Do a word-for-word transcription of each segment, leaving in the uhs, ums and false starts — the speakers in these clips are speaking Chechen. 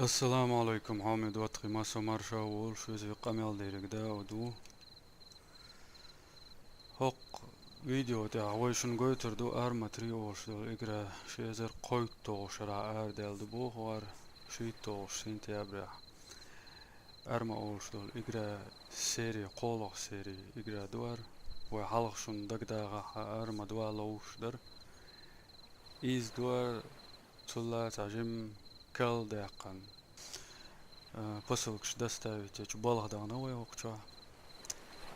Ассаламу Ӏалайкум, хьоме доттагӀий, массо а марша волаш, веза веккъа къамел дерг да оду. ХӀокху видео тӀехь вай шуна гойтур ду Арма три олуш долу игра ши эзар кхойтталгӀа шарахь арадаьлла ду боху вара, шийтталгӀа сентябрехь. Арма олуш долу игра сери, кхоалгӀа сери игра ду вара. Вай хьалха шуна дагадагӀахь Арма два ловзуш дара. Иза ду вара, цул а цхьа жимма кал даьккхина, а, посылкаш доставить ечу балха дахана вай хӀокху чохь.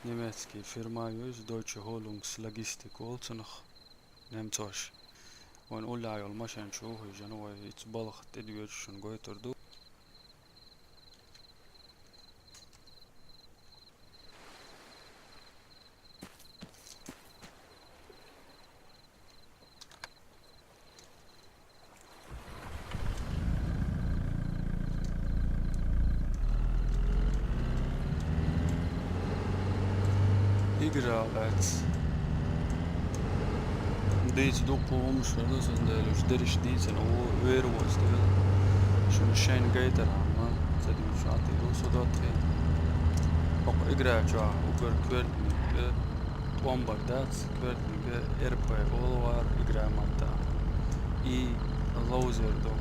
Немецкий фирма ю иза, Deutsche Holungs Logistik олу цунах, немцоша. Вайн уллехь йолу машен чу хьийжина вай, иза балха тӀедоьжуш шуна гойтур ду. Игра лаьцна. Дийца дуккха хӀуманаш хир ду, цундела уьш дерриш дийцина ву, вер воцу дела. Шуна шайна гайтархьама, ца дуьйцуш Ӏа тӀе ду со доттагӀий. ХӀокху игра чохь уггар коьртаниг, тӀом бар дац, коьртаниг РП олу вара игра маттахь. И ловзар ду.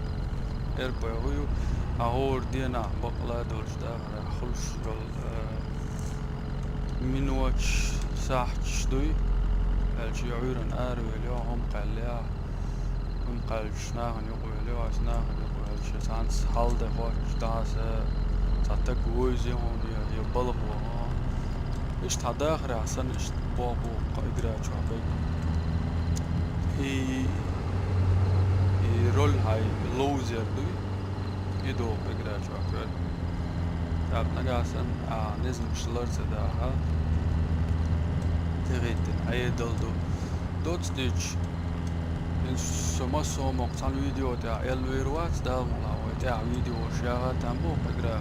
РП хӀу ю, хьан хӀора денахь бакъ ла долчу дахарехь хуьлуш долу, э, миноташ, сахьташ дуй, аьлча, и Ӏуьйранна аравелла йо, хӀума кхаьллехь, хӀума кхаьллачу нахана юкъавелла йо, аса нахана юкъавелча, цхьаьнца хьал де хоттуш, дӀаса цхьа таг вевза хьуна, я, я балха ваха. Иштта хьан дахарехь санна, иштта боху кху игра чохь берг. И, и роль хьайн ловзар дуй, и доху игра чохь коьрта. ТӀаккха нагахь санна, а, низамаш лар ца даха, тӀехӀиттина Ӏедал ду. Доцца дича, хӀинца со массо а мокх цхьана видео тӀехь аьлла вер вац, Дала мукъ лахь, вай тӀехь видеош яха там боху игра.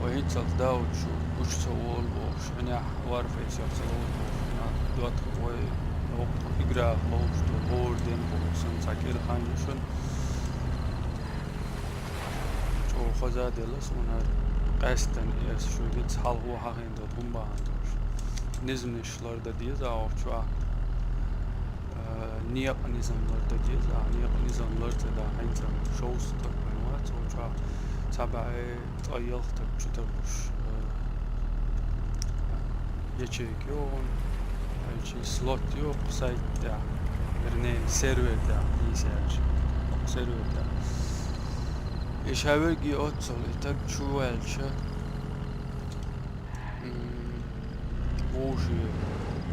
Вай хӀинццалц Дауд шу гучу ца волу бохуш, Ӏинехь Warface-ах ца ловзу бохуш, доттагӀий, вай хӀокху играх ловзуш ду, хӀора ден боху, сан цхьа кӀира хан ю шуна. ЧӀогӀа хаза делла суна хӀара, къаьстина эс шу гица хьалхо хьахийна долу хӀума бахьана долуш. Низамаш лардан деза ахча чохь. А, некъан низам лардан деза, а, некъан низам лар ца дахь, хӀинца шовзткъа стаг вайн вац, цо чохь цхьа бӀе ткъе ялх стаг чу тарлуш, а, ячейка йогӀун, аьлча, слот йоху сайт тӀехь, вернее, сервер тӀехь, нийса аьлча, сервер тӀехь. И ша верге оццул, и таг чу ваьлча, м, вовши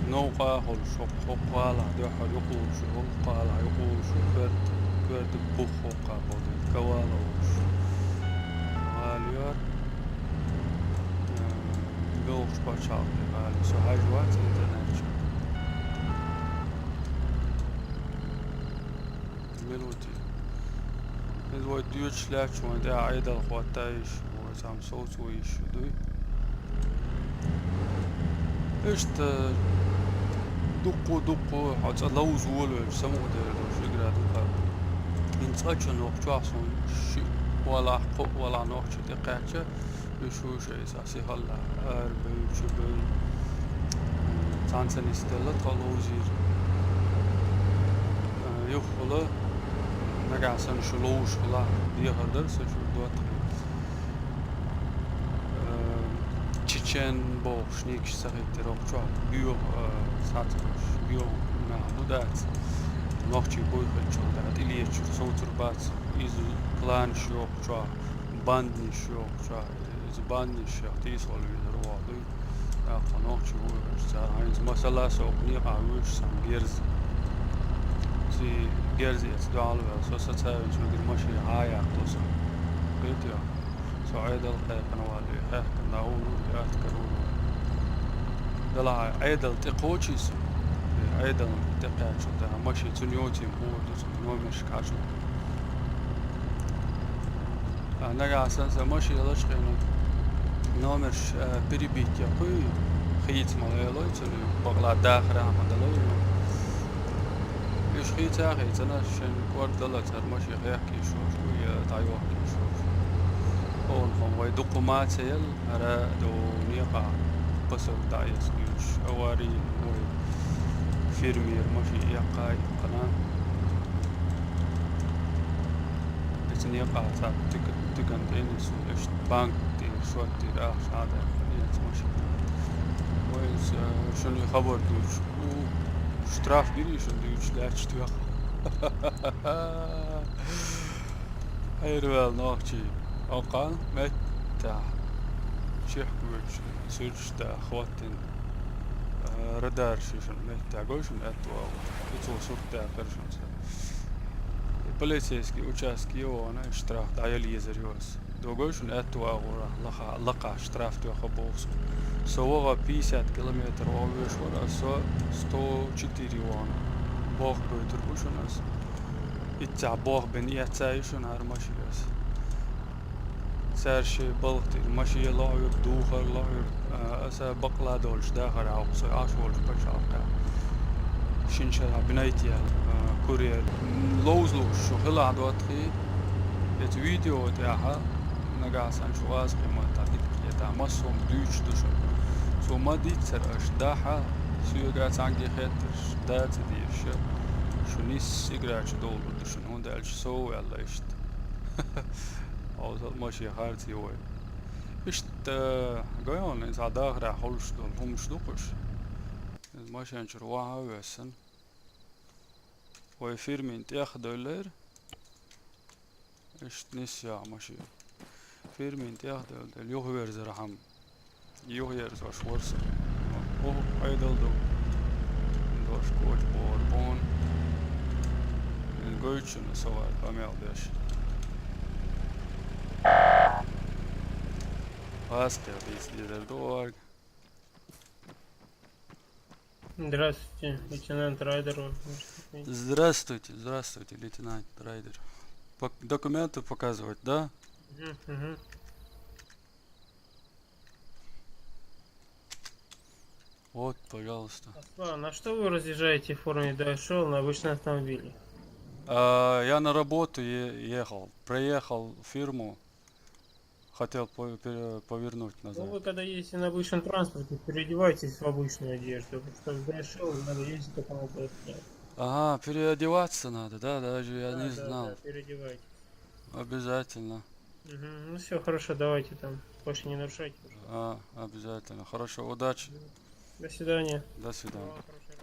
новкъа а хуьлуш, хӀокху, хӀокху гӀалахь дуьххьара юкъа вовши, хӀокху гӀалахь юкъа вовши, коьрта, коьрта бух хӀокху кхаба вогӀу, Кавала вовши. ГӀала яра, э, белхаш пачхьалкхе гӀала. Со хьажа вац интернет чу. Минути. Иза вай доьдуш лаьтташ вайн тӀехь Ӏедал хӀотта йиш, вай цхьамма совцо йиш дуй. Иштта дуккху-дуккху хьо цӀа ловза волавелча самукъадер долуш игра ду-кх. ХӀинца цкъачунна воккхачохь суна шиъ валахь, кхоъ валахь нохчий тӀекхаьчча, уьш вуьйш айса сихалла, арабевлла, чубевлла, цхьаьна ца нисделла тхо ловзийра. Юххула, нагахь санна шу ловзуш хилахь, дехар дара сан шу доттагӀий. Э, чечен бохуш никаш ца хиттира, окху чохь боьха, э, схьацкъамаш, боьха нах ду дац. Нохчий буй хилчул тӀаьхьа тӀелечуьра, совцур бац. Иза кланаш йоху чохь, банднаш йоху чохь. Иза банднаш шех тийсалла везар воху дуй. ТӀаккха нохчий вуй хилча цара хьайнца масала со окху некъахь вуьйш сан герз. Ци герз эца дуьхьал ваьлла, со сацавинчу мегар машина хьа а яккхало сан. Кхетий? Со Ӏедал кхайкхина валле, хьаькхна дӀа вур ву, атта кара вур ву. Делахь Ӏедал тӀе кхочий со? Ӏедал тӀе кхаьчча, тӀаккха машина цуьнан йоцийна хӀора ду, цуьнан номерш кхачо. А нагахь санна сан машина лачкъийна номерш, а, перебить яккхуй, хийца ма лелой, цуьнан бакъла дахарехь ма далой. Уьш хийца а хийцина, шайн кӀордалла цара машина хехкийш волуш ду, я дӀайохкийш волуш. Вай дукха ма ца яьлла, хӀара а ду некъа пасаг дӀаэца дуьйцуш, авари вай фермер машин эккхай, кхана. Эца некъа цхьа тика-, тикан тӀе нису, иштта банк тӀера, шот тӀера ахча Ӏадаьккхина эца машина. Вай иза, шуна хабар дуьйцуш, у, штраф гири шуна дуьйцуш лаьтташ тоьхна. Хьерваьлла нохчий. Оккхал меттахь. Чехкуьйчу суьрташ да хӀоттина. А, радар шишан меттахь гой шуна аьтту агӀор. И цо сурт даьккхира шуна сан. И полицейский участке вахана, штраф дӀаяла езар ю ас. Догой шуна аьтту агӀора лакха, лакха штраф тоьхна боху со. Со ваха пятьдесят километр ваха веш вара, а со сто четыре вахана. Боху гойтур бу шуна ас. Иццахь боху бен эццай шуна хӀара машинас. Цара шен балха тӀера машен лохьуьйту, духар лохьуьйту, а, аса бакъ ладолчу дахар хьокху со Ӏаш волчу пачхьалкхехь. Шина шарахь бинайт яьлла, а, курьер. Ловза лууш шу хилахь доттагӀий, эца видео тӀехь нагахь санна шу ваза кхин маттахь дика кхетахь, массо а дуьйцуш ду шуна. Цо ма дийццара аша дахьа, соьга цхьаьнгге хеттарш дацӀа дезаш, шу нисса играчу доллур ду шуна, хӀунда аьлча сов ваьлла иштта. Хьовсал машен харций вай. Иштта, гайонна, иза дахарехь хуьлуш долу хӀумаш ду кхуш. Иза машен чуьра ваха а вессина. Вай фирмин тӀех а девллера. Иштта нисъяхьа машен. Фирмин тӀех а девлла, юхаверзархьама. Юхаерзош вара со. Оха, Ӏедал ду. Дош коча бохура бохуна. Ин гойтучунна со вара къамел деш. Паспорт дийца дезар ду оха. Здравствуйте, лейтенант Райдер. Здравствуйте, здравствуйте, лейтенант Райдер. Пок-, документы показывать, да? Мгм, мгм. Вот, пожалуйста. Аслан, а что вы разъезжаете в форме D H L на обычном автомобиле? А, я на работу е-, ехал. Проехал фирму. Хотел по-, пере-, повернуть назад. Ну, вы когда едете на обычном транспорте, переодевайтесь в обычную одежду, потому что в D H L надо ездить только на D H L. Ага, переодеваться надо, да? Даже я не знал. Да, да, переодевайтесь. Обязательно. Мгм. Ну всё, хорошо, давайте там. Больше не нарушайте. А, обязательно. Хорошо, удачи. До свидания. До свидания. Всего вам хорошего.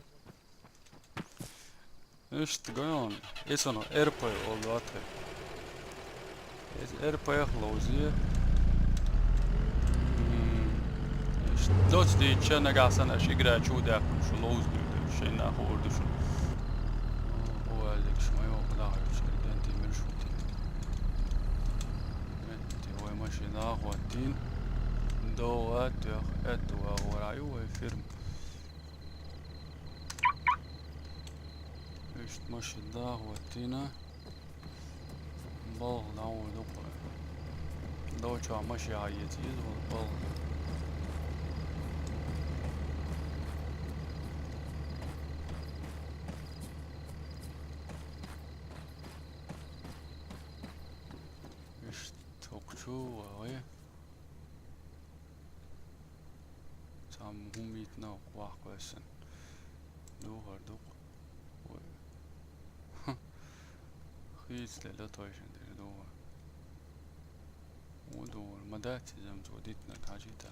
Иштта гайон, и со но R P олу лоьту. Иза R P-х ловзе. М, иштта доцу дийча нагахь санна аша игра чу даьккхина шу ловза дуьйла, шайна хуур ду шуна. О, аьллигаш ма йоху дахарчу дентий муьлш ву те. Метте вай машина а хӀоттийна. ДогӀа тоьхна, аьтту агӀора ю вай фирма. Иштта машина дагӀа хӀоттийна. Балха дӀавоьду кху. Довчохь машина хьаэца иза вала балха. Иштта хӀокху чу вахе. Цхьамма хӀума йитина вахка ваьссина. Духар ду-кх. Вай. Хийцале латойшина дерг духар. Вон духар ма дац иза, амма цо дитинарг хьажийта.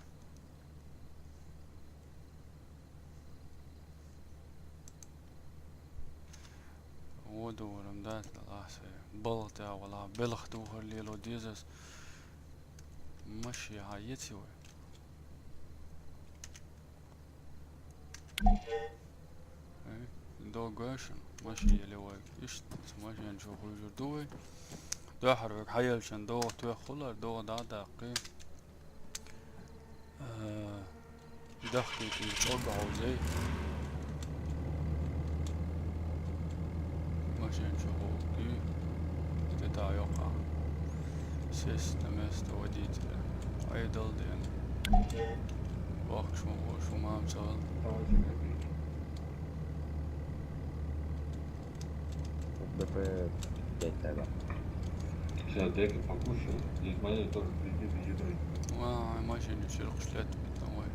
Вон духар ма дац, далахь сай. Балха тӀехь валахь, белхан духар лело деза ас. Машина хьаэций вай? Э, доггойшан, машина еле вай. Иштта машина чу хуьйжур ду вай. Дуьххьара вайга хьаелчан догӀа тоьххулара, догӀа дӀа а даккхий. Э, дахкийта чӀогга хьовзий. Машен чу гӀуллакхий, тӀетахь йоккхахь. Сесть на место водителя. Ӏедал деана. Вахча ма ву, шу мама ца вала. Б П пять, да. Сейчас дай-ка покушаю. Здесь моя тоже придет, бежит. Ва, машина чурхуш лет битан вай.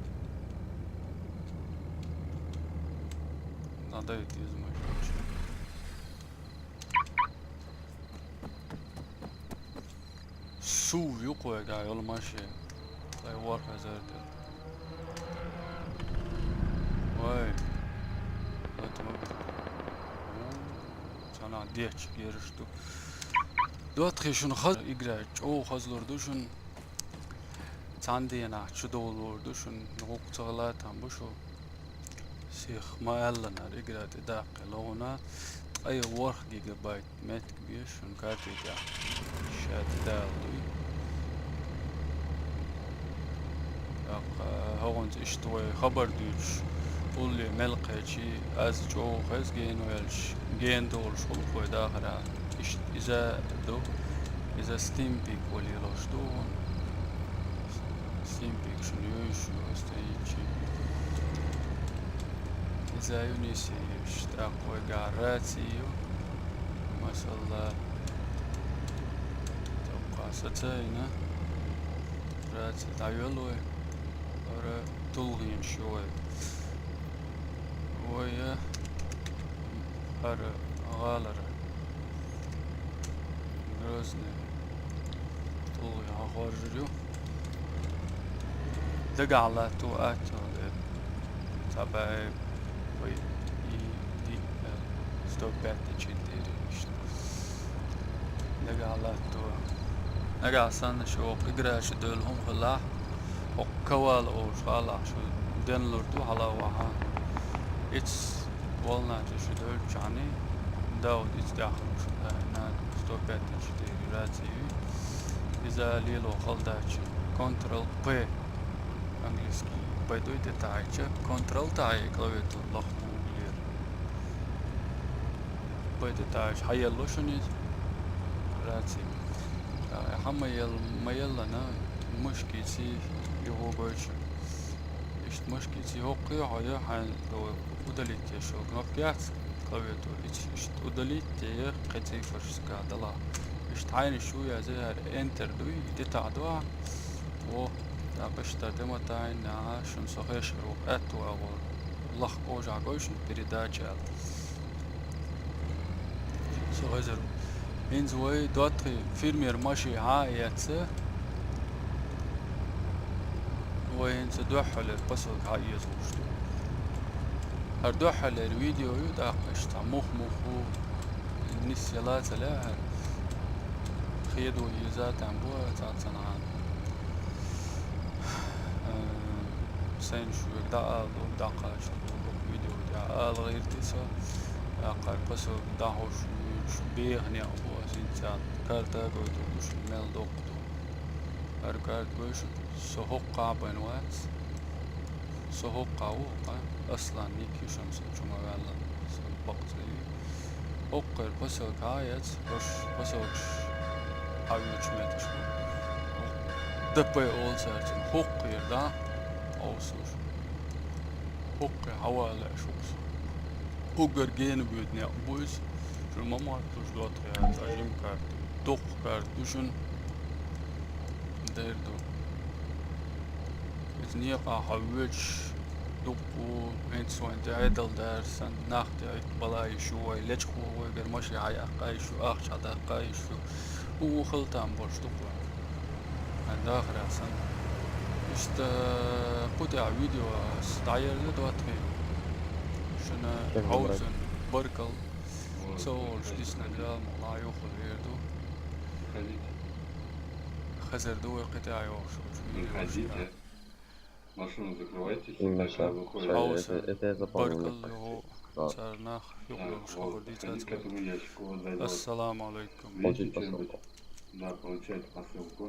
Надо идти из машины. Сув юкъу вайга йолу машина. Ай, ворхӀазар де. Вай. Вай, тумам. Цхьана дечиг ераш ду. ДоттагӀий, шуна хаза игра чӀогӀа хазлур ду шуна. Цхьана дийнахь чудовлур ду шуна. ГӀуллакх ца хилла там бу шу. Сих ма аьлланара, игра тӀедаккхи логӀуна, ткъе ворхӀ гигабайт меттиг беш шуна карти тӀехь. Ша тӀедала дуй. ТӀаккха хӀогӀунца иштта вай хабар дуьйцуш, улле мел кхечи, аз чӀогӀа хеза гена ваьлча, гена долуш хуьлу вай дахарехь. Иштта иза ду, иза Steam Peak вале лош ду хьуна. Steam Peak шуна юьйш ю, стейчи. Иза ю нисийш, тӀаккха вайгахь раци ю. Масала, тӀаккха сацайна. Раци дӀайоьллу вай. ХӀара тулгӀенаш ю вай. Вай, э, хӀара гӀалара. Грозный. ТулгӀе хьахоржур ю. Дагахь латто атта, э, цхьа бӀе вай и, и, э, сто пятьдесят четыре иштта. Дагахь латто. Нагахь санна шу воккха игра чу девлла хӀума хилахь, хӀокху Кавала олуш гӀалахь шу денлур ду хьала вахьа. Иц волна тӀе шу девллачхьаний, Дауд иц тӀехь хилуш, э, на сто пятьдесят четыре раци ю. Иза лело хала дац. Ctrl P. Английский. Пайдуй де таӀийча, Ctrl таӀий клавиатура лахкугулера. Пайда таӀийча, хьаелло шуна иза? Раци. ТӀаккха хьан ма ел-, ма еллана, мышкиций юхугой шуна. Иштта мышкиций хӀокхуьй хьо я, хьайн удалить еш йолу кнопка яц, клавиатура. Иц-, иштта удалить е я, кхин цифрашка дала. Иштта хьайна шу яза, хӀара Enter дуй, и тӀе таӀадо. Во, тӀаккха иштта тӀе ма тайна, шуна со хешара ву, аьтту агӀор. Лахкъожахь гой шуна передача аьлла. Со хезар. ХӀинца вай доттагӀий фермер маши хьа а эцца. Вай хӀинца дуьххьалера посылка хьа а эца гӀуш ду. ХӀара дуьххьалера видео ю, тӀаккха иштта мух-мух ву, нис яла ца лаьа хӀара. Хедо еза там бу цхьацца нахана. Э, сайна шуьга дӀаала ду, дӀакхача ду, видео тӀехь ала гӀирти со. ТӀаккха посылка дӀахьуш вуьйцуш беха некъ бу ас хӀинца. Карта гойтур ду шуна мел доккха ду. ХӀара карта гой шуна, со хӀокху кхаъ бен вац. Со хӀокху кхаъ ву, хӀокху кхаъ. Аслан ник ю шуна, со чу ма ваьлла, сан бакъ цӀе ю. ХӀокхуьра посылка хьа а эца, хӀорш посылкаш хьа а вуьйцуш метташ бу. ДП олу цара цунна, хӀокхуьра, да? Къовсуш. ХӀокхуьра хьавала лаьа шух со. Уггар гена воьду некъ бу иза. Шуна ма мотталуш доттагӀий, цхьа жима карта. Доккха карта ду шуна. Дер ду. Иза некъа хьо воьдуш, дуккха ву, хӀинца вайн тӀе Ӏедал дара санна, нах тӀе Ӏитта бала йиш ю вай, лечкъо вайгара маши хьаяккха йиш ю, ахча хьадаккха йиш ю. ХӀун ву хила там болуш ду-кх вай? Хьайн дахарехь санна. Иштта кху тӀехь видео ас дӀаерза доттагӀий. Шуна хьовзан баркалла. Ца олуш дисна грамм лайохула вер ду. Хазар ду вай кхин тӀехь йохуш. Машину закрывайте, когда выходите. Хьовса, баркалла йоху царнах юкъа йолуш хабар дийцац. Ассаламу алайкум. Да, получайте посылку.